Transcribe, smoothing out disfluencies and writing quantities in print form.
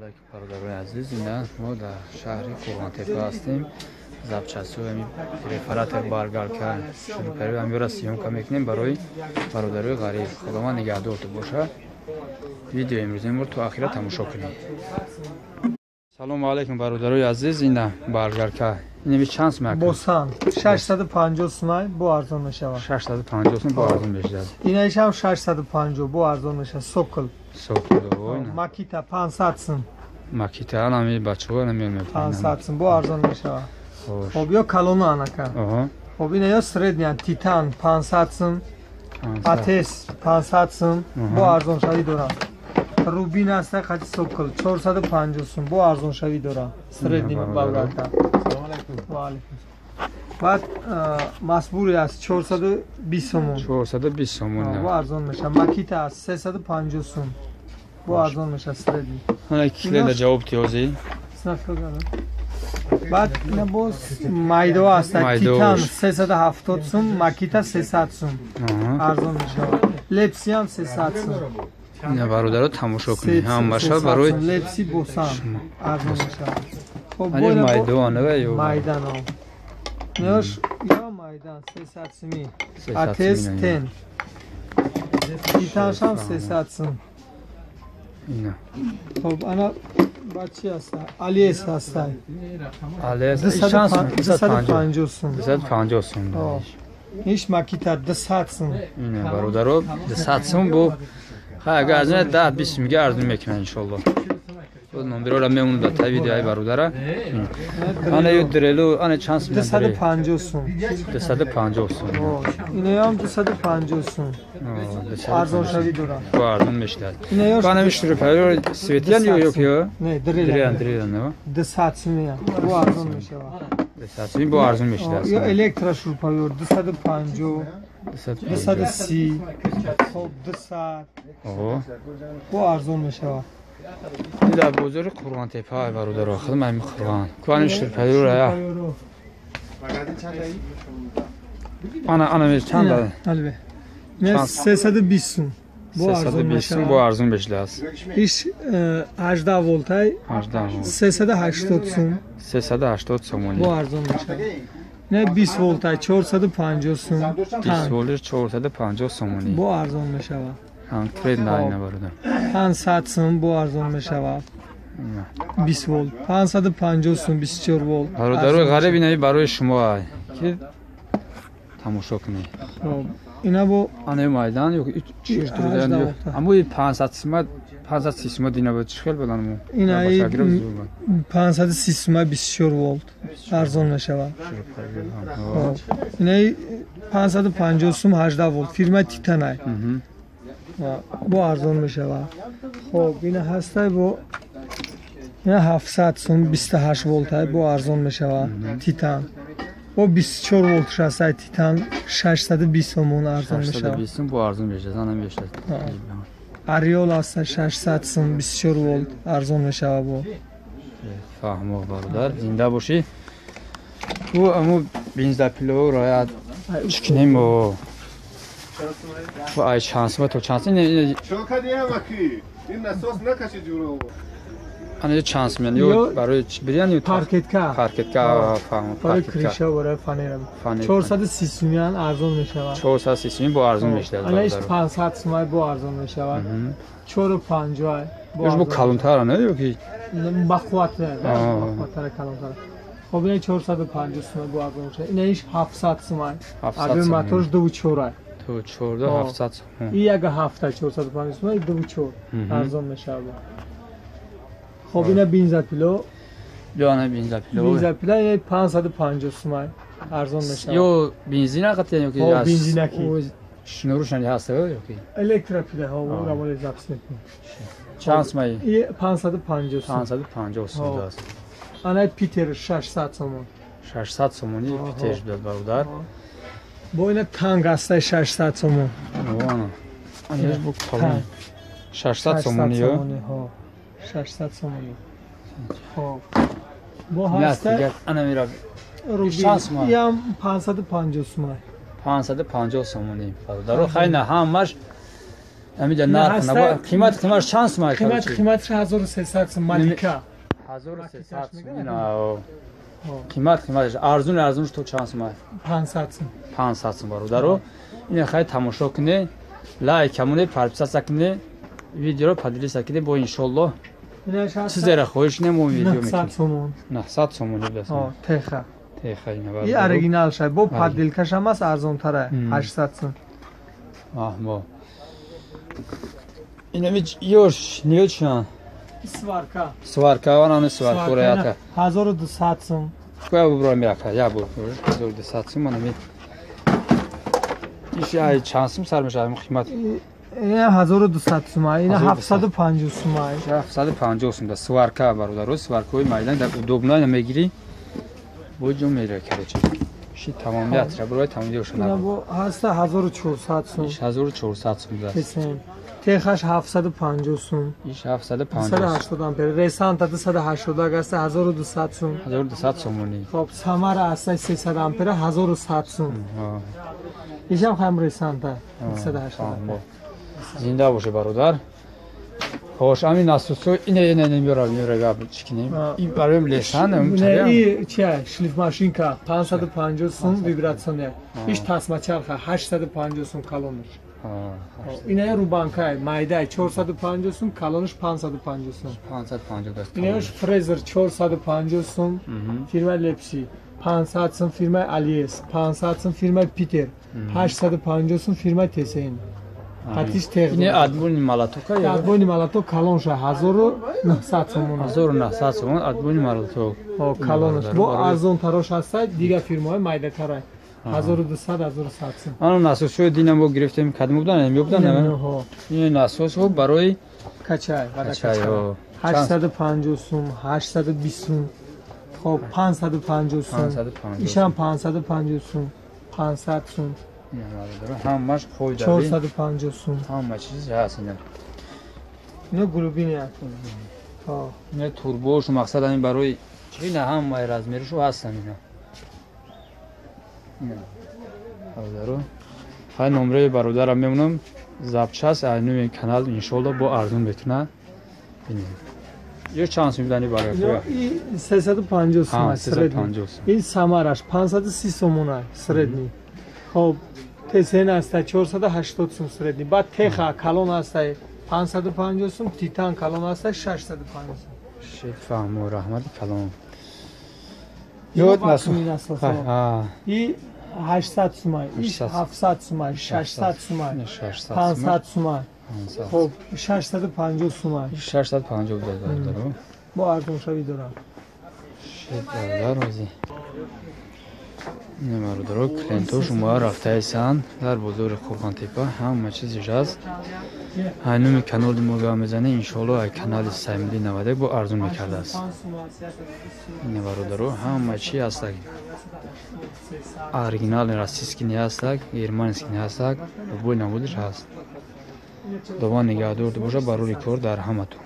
Алайкум бародарони азиз, ина мо дар шаҳри Қурғонтеппа ҳастем. Запчастҳои перфоратор, болгарка, шуруповёрт ҳамёра съёмка мекунем барои бародарои ғариб. Худованд нигаҳдорту боша. Видео имрӯзаи то ахира тамошо кунед. Салому алайкум бародарои азиз, ина болгарка. Инами чанд сум? Босан 650 сумай, бо арзон мешавад. 650 сум бо арзон мешавад. Инаишам 650 бо арзон мешавад. Сокол. Сокол. Макита 500 сум. Макита анами бачаҳо анами мекунанд. 500 сум бо арзон мешавад. Хоб ё калона анака. Хоб ина ё средняя Титан 500 сум. Атес 500 сум бо арзоншавӣ дорад. Рубин аст қати Сокол 450 сум бо арзоншавӣ дорад. Средний болгарка. Ва алейкум. Баъд масбури аст 420 сомон. 420 сомон. Бо арзон мешавад. Макита аст 350 сум. Бо арзон мешавад средний. Ана киледа ҷавоб тиёзи. Баъд ина боз майдо аст Титан 370 сум, Макита 300 сум. Арзон мешавад. Лепси ҳам 300 сум. Ина бародаро тамошо кунед. Ҳамаша барои Лепси босан арзон мешавад. Хоб бо майдон ва ё майдан. Нёш ё майдан 300 суми. Атес тен. Титан шам 300 сум. Ина. Хоб ана бачи аст? Алиес аст. Алиес 250 сум. 250 сум. Иш Макита 200 сум. Ина бародаро 200 сум бо агар аз 10 20 мига арзон мекунанд иншоаллоҳ. Номерора мемонад ба таи видеои бародара. Ана ё дрелу ана чанд сум? 250 сум. 250 сум. Инаям 250 сум. Арзоншавӣ дорад. Бо арзон мешавад. Ана шуруповёрт светиян ё ё? Не, дрелан, дрелан, 200 сум. Бо арзон мешавад. 200 сум бо арзон мешавад. Ё электро шуруповёрт 250, 230, хоб 200. Бо арзон мешавад. Дар бозори Қурғонтеппа бародаро, худам ҳамин Қурғон. Куани шуруповёрт я. Ана ана чанд дад? Албе. 320 сум. Бо арзон мешавад. Бо арзон мешавад. Иш 18 волтай 380 сум. 380 сомонӣ. Бо арзон мешавад. Не 20 волтай 450 сум. 20 волт 450 сомонӣ. Бо арзон мешавад. Конкрет на бародар. 500 сум бо арзон мешавад. 20 волт 550 сум 24 волт. Бародарои ғариб инаи барои шумо ки тамошо кунед. Хоб ина бо ана майдан ё чиш дурудан аммо 500 сум 530 сум дина бо чӣ хел будан мо? Ина 530 сум 24 волт арзон мешавад. Ина 550 сум 18 волт фирма Титанай. Бо арзон мешавад. Хоб ина ҳастай бо ина 700 сум 28 волтай бо арзон мешавад Титан. Бо 24 волт ҳастай Титан 620 сомон арзон мешавад. 620 сум бо арзон мешавад, ана мешавад. Ариол ҳастай 600 сум 24 волт арзон мешавад бо. Фаҳмо бародар, зинда бошӣ. Ку аму бензопило рояд чикнем бо ай чанд сум то чанд сум? Ана чанд сум ё барои бирян ё паркетка? Паркетка фаҳмо. Барои криша барои фанера. 430 сумян арзон мешавад. 430 сум бо арзон мешавад. Ана иш 500 сум бо арзон мешавад. 450 бо. Бо калонтар не ё ки? Ба қувваттар, ба қувваттар калонтар. Хоб ина 450 сум бо арзон мешавад. Ина иш 700 сум. Агар моторш 2.4. 4 700 сум. И яга 7 450 сум, 2.4 арзон мешавад. Хоб ина бензопило. Ё ана бензопило. Бензопило ина 550 сум арзон мешавад. Ё бензина қатъ ё ки аз бензинаки. Шнурушани ҳаст ё ки? Электропила ҳо, рамоли запис мекунем. Чанд сум? И 550 сум. 550 сум аст. Ана Питер 600 сомон. 600 сомони Питер дод бародар. Бо ина танк ҳастай 600 сомон. Ана. Ана бо калон. 600 сомони ё? Ҳо. 600 сомони. Хоб. Бо ҳастай ана мира. Рубин. Ям 550 сум. 550 сомони. Бародаро хайна ҳамаш Ҳамида нарх наба қимат қиматш чанд сум ай? Қимат қиматш 1300 сум Малика. 1300 сум ина. Қимат қиматш арзун арзунш то чанд сум ай? 500 сум. 500 сум бародаро. Ина хай тамошо кунед, лайк кунед, подписаться кунед, видеоро поделиться кунед бо иншоллоҳ. Чизеро хоҳиш кунем мо видео мекунем. 900 сомон. 900 сомон бас. Теха. Теха ина бародаро. И оригинал шай бо подделкаш ҳам аст арзонтара 800 сум. Аҳ, инами ёш ниё чиан? Сварка. Сварка, вана сварка ята. 1200 сум. Коя бубро мияка, я бу. 1200 сум ана ми. Иш ай чанд сум сар мешава қимат? Ина 1200 сум, ина 750 сум. 750 сум да сварка бародаро, сваркаи майдан дар удобно ина мегири. Бо ҷо мера короче. Ши тамомият ра барои тамомият шуна. Ина бо ҳаста 1400 сум. 1400 сум да. Техаш 750 сум. Иш 750. 280 ампер. Ресанта 280 аст 1200 сум. 1200 сомонӣ. Хоб Самара аст 300 ампер 1100 сум. Ишам ҳам ресанта 280. Зинда боше бародар. Хош ами насусу ине ине меёра меёра гап чикинем. И барои лесан И чия шлифмашинка 550 сум вибратсионер. Иш тасмачарха 850 сум калонаш. Иная рубанкай майдай 450 сум, калонаш 550 сум. 550 даст. Инааш фрезер 450 сум, фирмаи Лепси 500 сум, фирмаи Алиес 500 сум, фирмаи Питер 850 сум, фирмаи ТСН. Қатиш теғ. Ине отбойный молоток я. Отбойный молоток калонша 1900 сомон. 1900 сомон отбойный молоток. О, калонаш. Бо арзон тарош ҳаст, дигар фирмаҳои майдатарай. 1200 1100 сум. Ана насосҳои динамо гирифтем, кадом будан, мебудан, не? Ин насосҳо барои качай, качай. 850 сум, 820 сум. Хоб 550 сум. Ишам 550 сум, 500 сум. Ҳамаш хой 450 сум. Ҳама чиз ҳаст ина. Ино голубини ҳаст. Ҳо. Ина турбошу мақсад ҳамин барои чи на ҳамаи размеришу ҳастан ина. Бародаро, хай номраи бародарам мемонам. Запчас айнуи канал иншолло бо арзун мекунад. Бинем. Ё чанд сум бидани барои? И 350 сум аст. 350 сум. Ин Самараш 530 сомон аст, средний. Хоб ТСН аст 480 сум средний. Баъд Теха калон аст 550 сум, Титан калон аст 650 сум. Шед фаҳмо, раҳмати калон. Ёд насос. И 800 сум, и 700 сум, 600 сум, 500 сум. Хоб 650 сум. 650 бародаро. Бо арзоншавӣ дорам. Шед бародар ози. Ина бародаро клиентҳо шумо рафтаесанд дар бозори Қурғонтепа ҳама чизиш аст. Ҳайнуми канали мо гап мезанем, иншоалло ай канали Саймиддин 91 бо арзун мекардааст. Ина бародаро ҳама чи ҳастак. Оригинали российский не ҳастак, германский не ҳастак, бой намудиш ҳаст. Худованд нигаҳдор боша барори кор дар ҳаматон.